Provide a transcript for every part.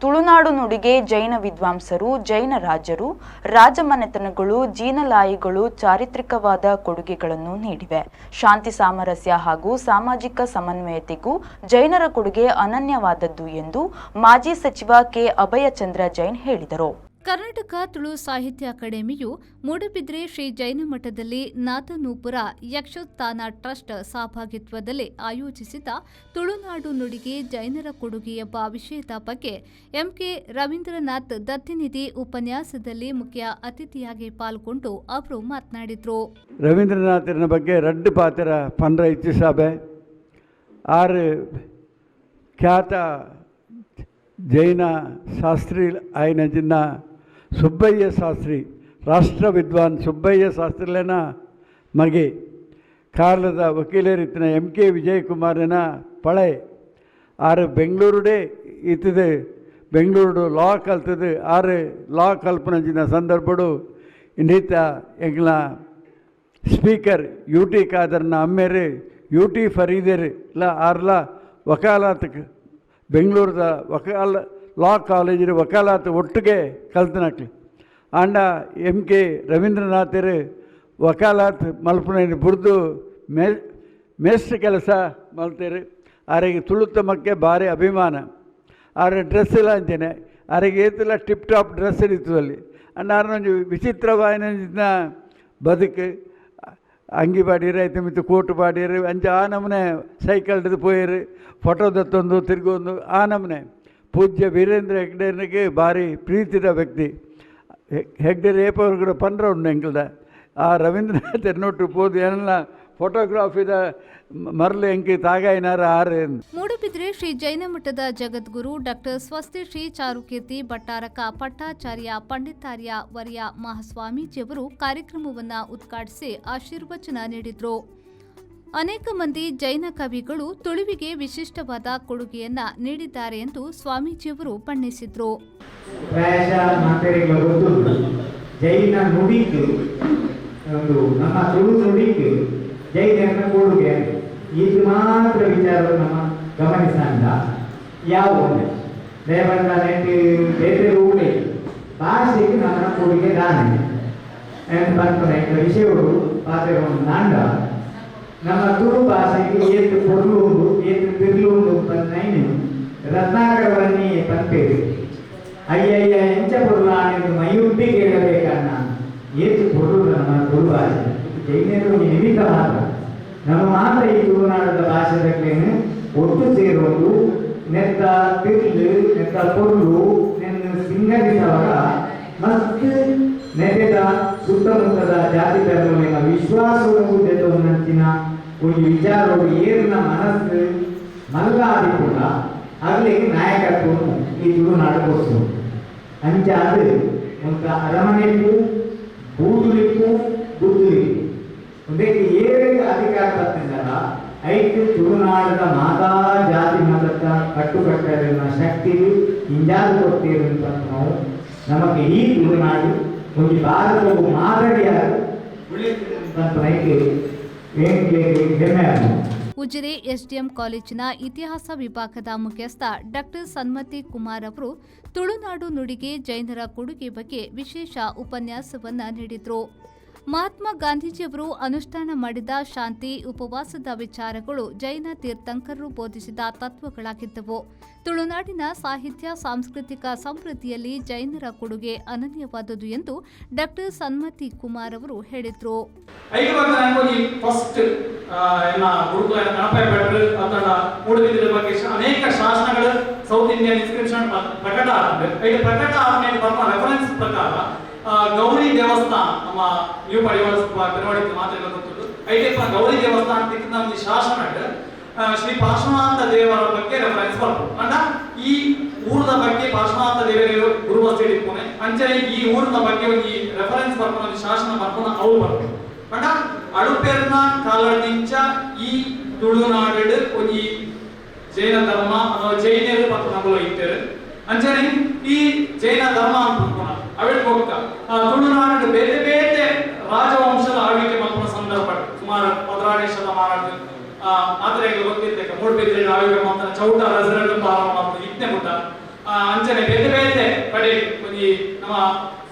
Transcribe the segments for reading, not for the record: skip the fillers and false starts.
ತುಳುನಾಡು ನುಡಿಗೆ ಜೈನ ವಿದ್ವಾಂಸರು, ಜೈನ ರಾಜರು, ರಾಜಮನೆತನಗಳು, ಜಿನಾಲಯಗಳು ಚಾರಿತ್ರಿಕವಾದ ಕೊಡುಗೆಗಳನ್ನು ನೀಡಿವೆ. ಶಾಂತಿ, ಸಾಮರಸ್ಯ ಹಾಗೂ ಸಾಮಾಜಿಕ ಸಮನ್ವಯತೆಗೂ ಜೈನರ ಕೊಡುಗೆ ಅನನ್ಯವಾದದ್ದು ಎಂದು ಮಾಜಿ ಸಚಿವ ಕೆ ಅಭಯಚಂದ್ರ ಜೈನ್ ಹೇಳಿದರು. ಕರ್ನಾಟಕ ತುಳು ಸಾಹಿತ್ಯ ಅಕಾಡೆಮಿಯು ಮೂಡಬಿದ್ರೆ ಶ್ರೀ ಜೈನ ಮಠದಲ್ಲಿ ನಾದನೂಪುರ ಯಕ್ಷೋತ್ಥಾನ ಟ್ರಸ್ಟ್ ಸಹಭಾಗಿತ್ವದಲ್ಲಿ ಆಯೋಜಿಸಿದ ತುಳುನಾಡು ನುಡಿಗೆ ಜೈನರ ಕೊಡುಗೆ ಎಂಬ ವಿಷಯದ ಬಗ್ಗೆ ಎಂಕೆ ರವೀಂದ್ರನಾಥ್ ದತ್ತಿನಿಧಿ ಉಪನ್ಯಾಸದಲ್ಲಿ ಮುಖ್ಯ ಅತಿಥಿಯಾಗಿ ಪಾಲ್ಗೊಂಡು ಅವರು ಮಾತನಾಡಿದರು. ರವೀಂದ್ರನಾಥರನ ಬಗ್ಗೆ ರಡ್ಡ್ ಪಾತೆರ ಪನ್ರ ಇಚ್ಛಿಸಾಬೆ. ಆರು ಖ್ಯಾತ ಜೈನ ಶಾಸ್ತ್ರಿ ಆಯ್ನ ಜಿನ್ನ ಸುಬ್ಬಯ್ಯ ಶಾಸ್ತ್ರಿ, ರಾಷ್ಟ್ರ ವಿದ್ವಾನ್ ಸುಬ್ಬಯ್ಯ ಶಾಸ್ತ್ರಿಲೇನ ಮಗೆ, ಕಾರ್ಲದ ವಕೀಲರಿತ್ತಿನ ಎಂ ಕೆ ವಿಜಯಕುಮಾರನ ಪಳೆ. ಆರು ಬೆಂಗಳೂರುಡೇ ಇತ್ತಿದೆ, ಬೆಂಗಳೂರು ಲಾ ಕಲ್ತது. ಆರು ಲಾ ಕಲ್ಪನಂಚಿನ ಸಂದರ್ಭಡು ಇನ್ನಿತ ಎಂಗ್ಲ ಸ್ಪೀಕರ್ ಯು ಟಿ ಖಾದರ್ನ ಅಮ್ಮೇರು ಯು ಟಿ ಫರೀದರ್ ಇಲ್ಲ. ಆರ್ಲ ವಕಾಲತ್, ಬೆಂಗಳೂರದ ವಕಾಲ ಲಾ ಕಾಲೇಜಿನ ವಕಾಲತ್ ಒಟ್ಟಿಗೆ ಕಲ್ತನಕ್ಲು. ಆಂಡ ಎಂ ಕೆ ರವೀಂದ್ರನಾಥರು ವಕಾಲತ್ ಮಲ್ಪುನ ಬುಡ್ದು ಮೇಸ್ಟ್ರ ಕೆಲಸ ಮಲ್ತೇರು. ಆರಿಗೆ ತುಳುತ್ತ ಮಕ್ಕೆ ಭಾರಿ ಅಭಿಮಾನ. ಆರ ಡ್ರೆಸ್ ಇಲ್ಲ ಅಂಚನೆ, ಆರಿಗೆ ಏತಿಲ್ಲ ಟಿಪ್ ಟಾಪ್ ಡ್ರೆಸ್ ಇರ್ತದಲ್ಲಿ. ಅಂಡ್ ಆರ್ನ ವಿಚಿತ್ರವಾಯಿನ ಬದುಕು. ಅಂಗಿ ಪಾಡಿಯರು, ಐತೆ ಮಿತ್ತು ಕೋಟು ಪಾಡಿಯರು. ಅಂಚ ಆ ನಮೂನೆ ಸೈಕಲ್ ಹಿಡಿದು ಪೋಯರು, ಫೋಟೋ ದತ್ತೊಂದು ತಿರ್ಗೊಂದು ಆ ನಮೂನೆ. ಪೂಜ್ಯ ವೀರೇಂದ್ರ ಹೆಗ್ಡೆನಿಗೆ ಭಾರಿ ಪ್ರೀತಿದ ವ್ಯಕ್ತಿ ಹೆಗ್ಡೆ. ಏಪವ್ರು ಕೂಡ ಪಂದ್ರ ಉಂಡು ಎಂಕಲ್ದ. ಆ ರವೀಂದ್ರನಾಥ್ ಎನ್ನೊಟ್ಟು ಪೋದು ಏನೆಲ್ಲ ಫೋಟೋಗ್ರಾಫಿದ ಮರಳು ಎಂಕಿ ತಾಗಾಯಿನಾರ ಆರು. ಮೂಡುಬಿದ್ರೆ ಶ್ರೀ ಜೈನ ಮಠದ ಜಗದ್ಗುರು ಡಾಕ್ಟರ್ ಸ್ವಸ್ತಿ ಶ್ರೀ ಚಾರುಕೀರ್ತಿ ಭಟ್ಟಾರಕ ಪಟ್ಟಾಚಾರ್ಯ ಪಂಡಿತಾರ್ಯ ವರ್ಯ ಮಹಾಸ್ವಾಮೀಜಿಯವರು ಕಾರ್ಯಕ್ರಮವನ್ನು ಉದ್ಘಾಟಿಸಿ ಆಶೀರ್ವಚನ ನೀಡಿದರು. ಅನೇಕ ಮಂದಿ ಜೈನ ಕವಿಗಳು ತುಳುವಿಗೆ ವಿಶಿಷ್ಟವಾದ ಕೊಡುಗೆಯನ್ನ ನೀಡಿದ್ದಾರೆ ಎಂದು ಸ್ವಾಮೀಜಿಯವರು ಬಣ್ಣಿಸಿದರು. ಪ್ರಾಯಶಃ ಮಾತೆರೆಗ್ಲ ಗೊತ್ತುಂಟು, ಜೈನ ನುಡಿಕ್ ಒಂದು ನಮ್ಮ ತುಳು ನುಡಿಕ್ ಜೈನರ ಕೊಡುಗೆ. ಇದು ಮಾತ್ರ ವಿಚಾರ ನಮ್ಮ ಗಮನಿಸಂಡ ಯಾವ ದೇವಣ್ಣ ನೆಟ್ ಬೇರೆ ರೂಪೆ ಭಾಷೆಗೆ ನಮ್ಮ ಕೊಡುಗೆ ದಾನೆ ಎಂದು ಪನ್ಪುನ ವಿಷಯಗಳು ಪಾತೆರ ನಾಂಡ, ನಮ್ಮ ತುಳು ಭಾಷೆಗೆ ಏತ್ ಪೊರ್ಲು ಉಂಡು, ಏತ್ ಬಿರ್ಲು ಉಂಡು ಪನ್ನೈನ್ ರತ್ನಾಕರವನ್ನಿ ಪನ್ಪೇರು. ಅಯ್ಯಯ್ಯ, ಎಂಚ ಪೊರ್ಲಾನೆಂದು ಮೈಯುಬ್ಬಿ ಕೇಳಬೇಕನ್ನ. ಏತು ಪೊರ್ಲು ನಮ್ಮ ತುಳು ಭಾಷೆ! ಜೈನರು ನಿಮಿತ್ತ ಮಾತ್ರ. ನಮ್ಮ ಮಾತ್ರ ಈ ತುಳುನಾಡದ ಭಾಷೆದಕ್ಲೇನು ಒಟ್ಟು ಸೇರೋದು, ನೆತ್ತ ತಿರ್ಲು, ನೆತ್ತ ಪೊರ್ಲು ನೆನ್ನ ಸಿಂಗರಿಸುವಾಗ ಮಸ್ತ್ ನೆಟೆದ ಸುತ್ತಮುತ್ತದ ಜಾತಿ ಧರ್ಮಲಿನ ವಿಶ್ವಾಸವನ್ನು ದೆತ್ತೊಂದಂಚಿನ ಒಂದು ವಿಚಾರವು ಏರಿನ ಮನಸ್ಸು ಮಲ್ಲಾದಿ ಕೂಡ ಅಗ್ಲಿಗೆ ನಾಯಕತ್ವವನ್ನು ಈ ತುಳುನಾಡು ಕೊಡ್ತು. ಅಂಚಾದ ಮುಲ್ತ ಅರಮನೆಗೂ ಬೂದುಲಿಕ್ಕು ಬುದ್ಧುಲಿಕ್ಕು ಉಂದೆಕ್ ಏಳು ಅಧಿಕಾರ ಬತ್ತಿಂದಲ್ಲ, ಐಕ್ ತುಳುನಾಡದ ಮಾತಾ ಜಾತಿ ಮತದ ಕಟ್ಟುಕಟ್ಟಲಿನ ಶಕ್ತಿ ಇಂಜಾದು ಕೊಡ್ತೀರಿ ಅಂತ ನಾವು ನಮಗೆ ಈ ತುಳುನಾಡು ಒಂದು ಭಾರತವು ಮಾದರಿಯಾಗಿ ಉಳಿಯುತ್ತೆ ಹೆಮ್ಮೆ ಆಗಿದೆ. ಉಜಿರೆ ಎಸ್ಡಿಎಂ ಕಾಲೇಜಿನ ಇತಿಹಾಸ ವಿಭಾಗದ ಮುಖ್ಯಸ್ಥ ಡಾಕ್ಟರ್ ಸನ್ಮತಿ ಕುಮಾರ್ ಅವರು ತುಳುನಾಡು ನುಡಿಗೆ ಜೈನರ ಕೊಡುಗೆ ಬಗ್ಗೆ ವಿಶೇಷ ಉಪನ್ಯಾಸವನ್ನ ನೀಡಿದರು. ಮಹಾತ್ಮ ಗಾಂಧೀಜಿಯವರು ಅನುಷ್ಠಾನ ಮಾಡಿದ ಶಾಂತಿ, ಉಪವಾಸದ ವಿಚಾರಗಳು ಜೈನ ತೀರ್ಥಂಕರರು ಬೋಧಿಸಿದ ತತ್ವಗಳಾಗಿದ್ದವು. ತುಳುನಾಡಿನ ಸಾಹಿತ್ಯ, ಸಾಂಸ್ಕೃತಿಕ ಸಮೃದ್ಧಿಯಲ್ಲಿ ಜೈನರ ಕೊಡುಗೆ ಅನನ್ಯವಾದುದು ಎಂದು ಡಾಕ್ಟರ್ ಸನ್ಮತಿ ಕುಮಾರ್ ಅವರು ಹೇಳಿದರು. ಐದು ಬಂದ ನಂಗೊಂಜಿ ಫಸ್ಟ್ ಎನ್ನ ಗುರುಕುಲ ಗಣಪಯ್ಯ ಭಟ್ರು ಅತ್ತಂಡ ಮೂಡುಬಿದಿರೆ ಬಗ್ಗೆ ಅನೇಕ ಶಾಸನಗಳು, ಸೌತ್ ಇಂಡಿಯನ್ ಇನ್ಸ್ಕ್ರಿಪ್ಷನ್ ಪ್ರಕಟ ಆಗ್ತದೆ. ಐದು ಪ್ರಕಟ ಆದ್ಮೇಲೆ ಬರ್ಪ ರೆಫರೆನ್ಸ್ ಪ್ರಕಾರ ಗೌರಿ ದೇವಸ್ಥಾನ, ನಮ್ಮ ನ್ಯೂ ಪಡಿವಾಳ ಪೆರವಾಡಿ ಮಾತ್ರ ಗೊತ್ತುಂಟು. ಐಟೆಪ್ಪ ಗೌರಿ ದೇವಸ್ಥಾನ ತಿಕ್ಕಿನ ಒಂದು ಶಾಸನ ಶ್ರೀ ಪಾರ್ಶ್ವನಾಥ ದೇವರ ಬಗ್ಗೆ ರೆಫರೆನ್ಸ್ ಬರ್ಪು. ಅಂಡ ಈ ಊರದ ಬಗ್ಗೆ ಪಾರ್ಶ್ವನಾಥ ದೇವರು ಗುರುಬಸ್ತಿ ಇಪ್ಪುನೆ. ಅಂಚನೆ ಈ ಊರದ ಬಗ್ಗೆ ಒಂಜಿ ರೆಫರೆನ್ಸ್ ಬರ್ಪುನ, ಒಂಜಿ ಶಾಸನ ಬರ್ಪುನ ಅವು ಬರ್ಪು. ಪಂಡ ಅಳುಪೆರ್ನ ಕಾಲದಿಂಚ ಈ ತುಳುನಾಡು ಒಂಜಿ ಜೈನ ಧರ್ಮ ಅಥವಾ ಜೈನರು ಪನ್ಪುನಕುಲು ಇತ್ತೆರ್. ಅಂಚನೆ ಈ ಜೈನ ಧರ್ಮ ಅನ್ಪುನ ಅವೆಟ್ ಬೊಕ್ಕ ತುಳುನಾಡು ಬೇತೆ ಬೇತೆ ರಾಜವಂಶದ ಆಳ್ವಿಕೆ ಮಲ್ಪುನ ಸಂದರ್ಭ, ಸುಮಾರು 12ನೇ ಶತಮಾನ ಮಾತ್ರ ಗೊತ್ತಿರ್ತೇವೆ. ಮೂಡುಬಿದ್ರೆ ಆಳ್ವಿಕೆ ಮಾಡ್ತಾನೆ ಚೌಟ ಅರಸರನ್ನು ಪ್ರಾರಂಭ ಮಾಡ್ತಾರೆ. ಇತ್ನೆ ಪುಟ್ಟ ಅಂಚನೆ ಬೇತೆ ಬೇತೆ ಕಡೆ ಒಂಜಿ ನಮ್ಮ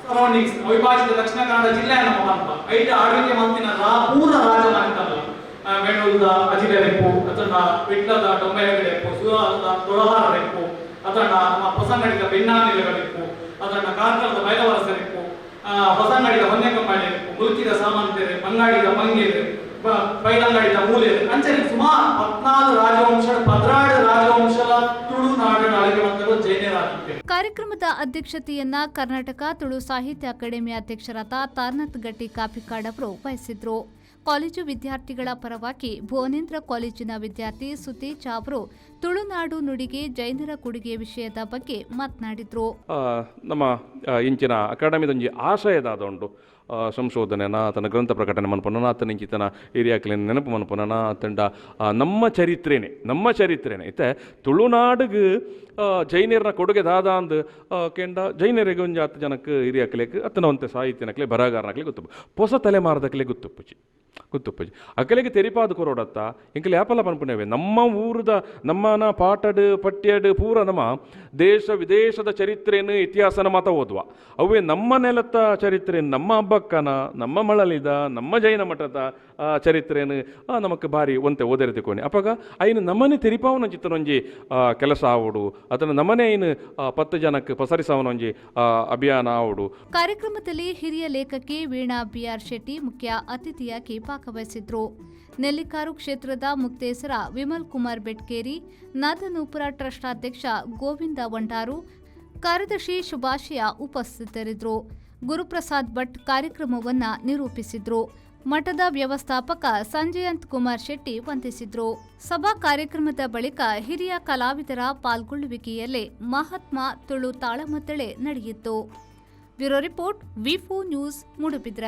ಸರೌಂಡಿಂಗ್ಸ್ ಅವಿಭಾಜಿತ ದಕ್ಷಿಣ ಕನ್ನಡ ಜಿಲ್ಲೆ ನಮ್ಮ ಪನ್ಪ ಐಟ್ ಆಳ್ವಿಕೆ ಮಲ್ತಿನ ಪೂರ ರಾಜಮನೆತನ, ವೆಣ್ಣೂರದ ಅಜಿಲೆರೆಪ್ಪು ಅಥವಾ ವಿಟ್ಲದ ಡೊಂಬೆಯಗಡೆಪ್ಪು, ಸುರಾದ ತೊಳಹಾರರೆಪ್ಪು, ಅಥವಾ ನಮ್ಮ ಹೊಸಂಗಡಿದ ಬೆನ್ನಾನಿಲೆಗಳಿಪ್ಪು, ಅಥವಾ ಕಾರ್ಕಳದ ಬೈಲವರಸರಿಪ್ಪು, ಹೊಸಂಗಡಿದ ಹೊನ್ನೆಕಂಬಾಳಿಯರಿಪ್ಪು, ಮುಲ್ಕಿದ ಸಾಮಂತೆರೆ, ಬಂಗಾಡಿದ ಮಂಗೇರು, ಬೈಲಂಗಡಿದ ಮೂಲೆರು, ಅಂಚನೆ ಸುಮಾರು 14 ರಾಜವಂಶ, 12 ರಾಜವಂಶದ ತುಳುನಾಡಿನ ಆಳ್ವಿಕೆ ಮಂತರು ಜೈನರಾಗಿದ್ದೆ. ಕಾರ್ಯಕ್ರಮದ ಅಧ್ಯಕ್ಷತೆಯನ್ನ ಕರ್ನಾಟಕ ತುಳು ಸಾಹಿತ್ಯ ಅಕಾಡೆಮಿ ಅಧ್ಯಕ್ಷರಾದ ತಾರನಾಥ್ ಗಟ್ಟಿ ಕಾಪಿಕಾಡ್ ಅವರು ವಹಿಸಿದ್ರು. ಕಾಲೇಜು ವಿದ್ಯಾರ್ಥಿಗಳ ಪರವಾಗಿ ಭುವನೇಂದ್ರ ಕಾಲೇಜಿನ ವಿದ್ಯಾರ್ಥಿ ಸುತೇಜ ಅವರು ತುಳುನಾಡು ನುಡಿಗೆ ಜೈನರ ಕೊಡುಗೆ ವಿಷಯದ ಬಗ್ಗೆ ಮಾತನಾಡಿದರು. ನಮ್ಮ ಇಂಚಿನ ಅಕಾಡೆಮಿದೊಂಜಿ ಆಶಯದಾದ ಉಂಡು ಸಂಶೋಧನೆನ ತನ್ನ ಗ್ರಂಥ ಪ್ರಕಟಣೆ ಮನ್ಪುನ, ಆತನ ಇಂಚಿತನ ಹಿರಿಯಾಕ್ಲೆನ ನೆನಪು ಮನ್ಪುನ, ತಂಡ ನಮ್ಮ ಚರಿತ್ರೆನೆ, ನಮ್ಮ ಚರಿತ್ರೆನೆ. ಇತ್ತೆ ತುಳುನಾಡಿಗೆ ಜೈನರ್ನ ಕೊಡುಗೆ ದಾದ ಅಂದ್ ಕೆಂಡ ಜೈನರಿಗೆ ಒಂಜಿ ಹತ್ತು ಜನಕ್ಕೆ ಹಿರಿಯಾಕ್ಲೆಗ್ ಅತ್ತನ ಒಂತೆ ಸಾಹಿತ್ಯನಕ್ಲೆ ಬರಹಗಾರನಕ್ಲೆ ಗೊತ್ತು, ಹೊಸ ತಲೆಮಾರದಕ್ಲೆ ಗೊತ್ತುಪ್ಪುಜಿ, ಗೊತ್ತುಪ್ಪುಜಿ. ಅಕಲೆಗೆ ತೆರಿಪಾದ ಕೊರೋಡತ್ತ ಎಂಕಲೆ ಯಾಪಲ ಪನ್ಪುನವೆ ನಮ್ಮ ಊರುದ ನಮ್ಮನ ಪಾಠಡ್ ಪಠ್ಯಡ್ ಪೂರ ನಮ್ಮ ದೇಶ ವಿದೇಶದ ಚರಿತ್ರೆಯನ್ನು ಇತಿಹಾಸನ ಮಾತ ಓದುವ. ಅವೇ ನಮ್ಮ ನೆಲತ್ತ ಚರಿತ್ರೆ, ನಮ್ಮ ಹಬ್ಬಕ್ಕನ, ನಮ್ಮ ಮಳಲಿದ, ನಮ್ಮ ಜೈನ ಮಠದ ಚರಿತ್ರೆಯನ್ನು ನಮಕ್ ಬಾರಿ ಒಂತೆ ಓದಿರತಿಕೋನಿ. ಅಪಗ ಐನು ನಮ್ಮನೆ ತೆರಿಪಾವನ ಚಿತ್ತನೊಂಜಿ ಕೆಲಸ ಆವಡು, ಅದನ್ನು ನಮ್ಮನೆ ಐನು 10 ಜನಕ್ಕೆ ಪಸರಿಸವನೊಂಜಿ ಅಭಿಯಾನ ಆವಡು. ಕಾರ್ಯಕ್ರಮದಲ್ಲಿ ಹಿರಿಯ ಲೇಖಕಿ ವೀಣಾ ಬಿಆರ್ ಶೆಟ್ಟಿ ಮುಖ್ಯ ಅತಿಥಿಯಾಗಿ ಭಾಗವಹಿಸಿದ್ರು. ನೆಲ್ಲಿಕಾರು ಕ್ಷೇತ್ರದ ಮುಕ್ತೇಸರ ವಿಮಲ್ ಕುಮಾರ್ ಬೆಟ್ಕೇರಿ, ನಾದನೂಪುರ ಟ್ರಸ್ಟ್ ಅಧ್ಯಕ್ಷ ಗೋವಿಂದ ವಂಡಾರು, ಕಾರ್ಯದರ್ಶಿ ಶುಭಾಶಯ ಉಪಸ್ಥಿತರಿದ್ದರು. ಗುರುಪ್ರಸಾದ್ ಭಟ್ ಕಾರ್ಯಕ್ರಮವನ್ನು ನಿರೂಪಿಸಿದ್ರು. ಮಠದ ವ್ಯವಸ್ಥಾಪಕ ಸಂಜಯಂತ್ ಕುಮಾರ್ ಶೆಟ್ಟಿ ವಂದಿಸಿದ್ರು. ಸಭಾ ಕಾರ್ಯಕ್ರಮದ ಬಳಿಕ ಹಿರಿಯ ಕಲಾವಿದರ ಪಾಲ್ಗೊಳ್ಳುವಿಕೆಯಲ್ಲೇ ಮಹಾತ್ಮ ತುಳು ತಾಳಮದ್ದಳೆ ನಡೆಯಿತು. Bureau report, ವಿಫೋ news, Moodbidri.